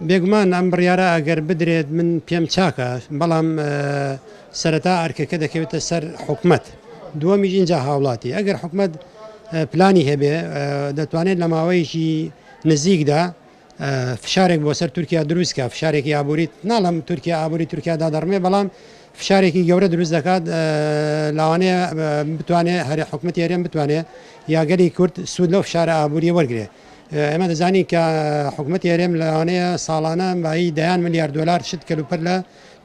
بێگومان ئەم بڕیارە ئەگەر بدرێت من پێم چاکە، بەڵام سەرەتا ئەرکەکە دەکەوێتە سەر حکومەت، دووەمیش ئینجا هاوڵاتی. ئەگەر حکومەت پلانی هەبێ دەتوانێت لە ماوەیەکی نزیکدا فشارێک بۆ سەر تورکیا دروست کا، فشارێکی ئابووری، ناڵێم تورکیا ئابووری تورکیا دادەڕمێ، بەڵام فشارێکی گەورە دروست دەکات، لاوانەیە بتوانێت هەرێ حکومەتی هەرێم بتوانێت یا گەلی کورد سوود لەو فشارە ئابووریە وەرگێ. ئێمە دەزانین کە حکومەتی هەرێم لەوانەیە ساڵانە بایی دەیان ملیار دۆلار شت کەلوپەل لە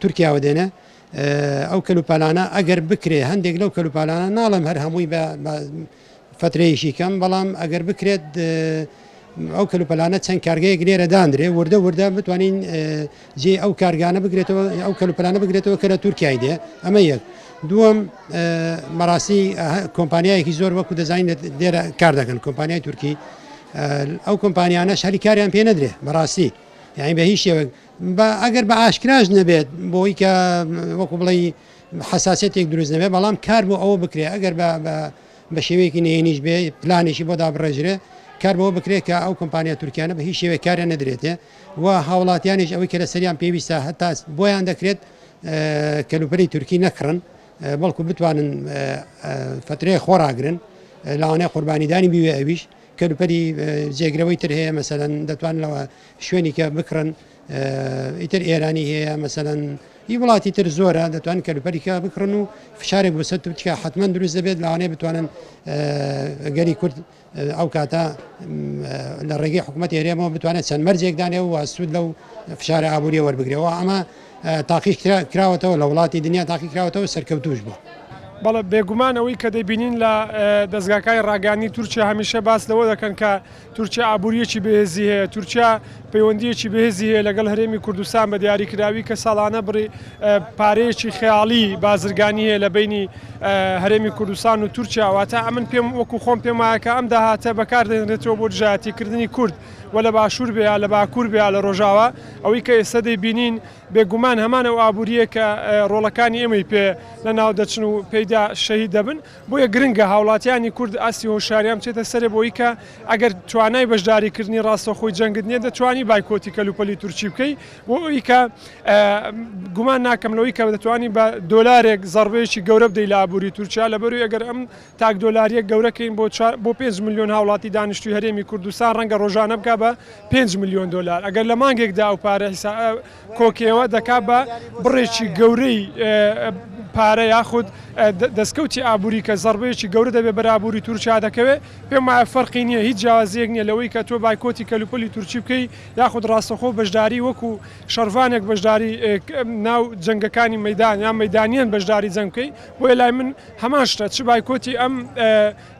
تورکیاوە دێنێ. ئەو کەلوپەلانە ئەگەر بکرێ هەندێک لەو کەلوپالانە ناڵێم هەر هەمووی بە فەترەیەکی کەم، بەڵام ئەگەر بکرێت ئەو کەلوپەلانە چەند کارگەیەک لێرە دانرێ وردە وردە بتوانین جێ ئەو کارگانە بگرێتەوە ئەو کەلوپەلانە بگرێتەوە کە لە تورکیای دێ ئەمە یەک. دووەم بەڕاستی کۆمپانیایەکی زۆر وەکو دەزانین لێرە کار دەکەن کۆمپانیای تورکی ئەو کۆمپانیانەش هەلی کاریان پێ نەدرێ بەڕاستی یعنی بە هیچ شێوەک ئەگەر بە ئاشکراش نەبێت بۆی کە وەکو بڵێ حساسیەتێک دروست نەبێت بەڵام کار بۆ ئەوە بکرێ ئەگەر بە بە شێوەیەکی نهێنیش بێ پلانێکی بۆ دابڕێژرێ کار بەوە بکرێت کە ئەو کۆمپانیا تورکیانە بە هیچ شێوەیەک کاریان نەدرێتێ و هاوڵاتیانیش ئەوەی کە لەسەریان پێویستە هەتا بۆیان دەکرێت کەلوپەلی تورکی نەکڕن بەڵکو بتوانن فترەیە خۆراگرن لەوانەیە قوربانیدانی بیوێ ئەویش کەلوپەلی جێگرەوەی تر هەیە مەسەلەن دەتوان لەوە شوێنی کە بکڕن ئیتر ئێرانی هەیە مەسەلەن ئی وڵاتی تر زۆرە دەتوان کەلوپەلی کە بکڕن و فشارێک بۆ سەر تورکیا حتمما دروست دەبێت لەوانەیە بتوانن گەلی کورد ئەو کاتە لە ڕێگەی حکوومەتی هەرێمەوە بتوانێت چەند مەرجێک دانێ و سوود لەو فشارە ئابووریە وەربگرێەوە ئەمە تاقیش کراوەتەوە لە وڵاتی دنیا تاقی کراوەتەوە سەرکەوتوش بووە. بەڵێ بێگومان ئەوەی کە دەیبینین لە دەزگاکانی ڕاگەیاندنی تورکیا هەمیشە باس لەوە دەکەن کە تورکیا ئابوورییەکی بەهێزی هەیە، تورکیا پەیوەندییەکی بەهێزی هەیە لەگەڵ هەرێمی کوردستان بە دیاریکراوی کە ساڵانە بڕی پارەیەکی خەیاڵی بازرگانی هەیە لە بەینی هەرێمی کوردستان و تورکیا واتە ئەمن پێم وەکو خۆم پێم وایە کە ئەم داهاتە بەکاردەهێنرێتەوە بۆ دژایەتیکردنی کورد و لە باشوور بێ یا لە باکوور بێ یا لە ڕۆژاوا ئەوەی کە ئێستا دەیبینین بێگومان هەمان ئەو ئابوورییە کە ڕۆڵەکانی ئێمەی پێ لەناو دەچن و پێیدا شەهید دەبن، بۆیە گرنگە هاوڵاتیانی کورد ئاستی هۆشیاریان بچێتە سەرێ بۆی کە ئەگەر توانای بەشداریکردنی ڕاستەوخۆی جەنگت نییە دەتوانی بایکۆتی کەلوپەلی تورکی بکەی بۆ ئەوی کە گومان ناکەم لەوەی کە دەتوانی بە دۆلارێک زەڕبەیەکی گەورە بدەی لە ئابووری تورکیا لەبەروی ئەگەر ئەم تاک دۆلاریە گەورە کەین بۆ بۆ 5 ملیۆن هاوڵاتی دانیشتوی هەرێمی کوردستان ڕەنگە ڕۆژانە بکا بە 5 ملیۆن دۆلار ئەگەر لە مانگێکدا ئەو پارە حیسا کۆکەیەوە دەکا بە بڕێکی گەورەی پارە یاخود دەستکەوتی ئابووری کە زەڕبەیەکی گەورە دەبێت بەر ئابووری تورکیا دەکەوێت پێم وایە فەرقی نییە هیچ جیاوازییەک نییە لەوەی کە تۆ بایکۆتی کەلوپەلی تورکی بکەی یاخود ڕاستەخۆ بەشداری وەکو شەڕڤانێک بەشداری ناو جەنگەکانی مەدان یان مەدانیان بەشداری جەنگ بکەی بۆیە لای من هەمان شتە چ بایکۆتی ئەم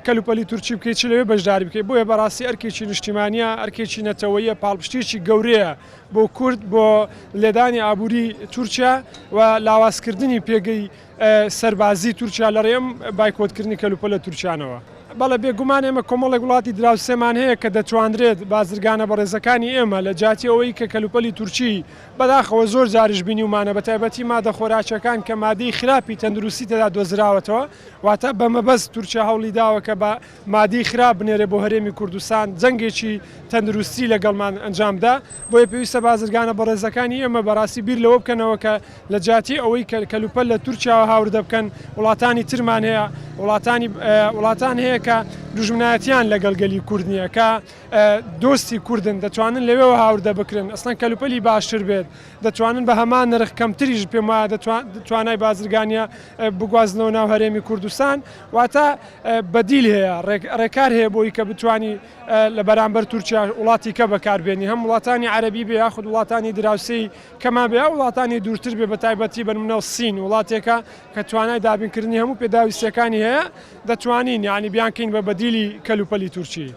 کەلوپەلی تورکی بکەی چ لەوێ بەشداری بکەی بۆیە بەڕاستی ئەرکێکی نیشتیمانیە ئەرکێکی نەتەوەیە پاڵپشتیەکی گەورەیە بۆ کورد بۆ لێدانی ئابووری تورکیا و لاوازکردنی پێگەی سەربازی تورکیا لە ڕێی ئەم بایکۆتکردنی کەلوپەلە تورکیانەوە. بەڵێ بێگومان ئێمە کۆمەڵێک وڵاتی دراوسێمان هەیە کە دەتوانرێت بازرگانە بەڕێزەکانی ئێمە لە جیاتی ئەوەی کە کەلوپەلی تورکی بەداخەوە زۆر جاریش بینیومانە بە تایبەتی مادە خۆراکیەکان کە مادەی خراپی تەندروستی تێدا دۆزراوەتەوە واتە بە مەبەست تورکیا هەوڵی داوە کە بە مادەی خراپ بنێرێ بۆ هەرێمی کوردستان جەنگێکی تەندروستی لەگەڵمان ئەنجام دا بۆیە پێویستە بازرگانە بەڕێزەکانی ئێمە بەڕاستی بیر لەوە بکەنەوە کە لە جیاتی ئەوەی کە کەلوپەل لە تورکیاوە هاوردە بکەن وڵاتانی ترمان هەیە وڵاتانی وڵاتان هەیە کە دوژمنایەتیان لەگەڵ گەلی کورد نییە کە دۆستی کوردن دەتوانن لەوێوە هاوردە بکرن ئەسڵەن کەلوپەلی باشتر بێت دەتوانن بە هەمان نرخ کەمتریش پێم وایە توانای بازرگانیە بگوازنەوە ناو هەرێمی کوردستان واتە بەدیل هەیە ڕێکار هەیە بۆی کە بتانی لە بەرامبەر تورکیا وڵاتی کە بەکاربێنی هەم وڵاتانی عەربی بێ یاخود وڵاتانی دراوسێی کەمان بێ وڵاتانی دوورتر بێ بە تایبەتی بەنمونە سین وڵاتێکە کە توانای دابینکردنی هەموو پێداویستیەکانی هەیە دەتوانین یعنی بیانکەین بە بەدیلی کەلوپەلی تورکی.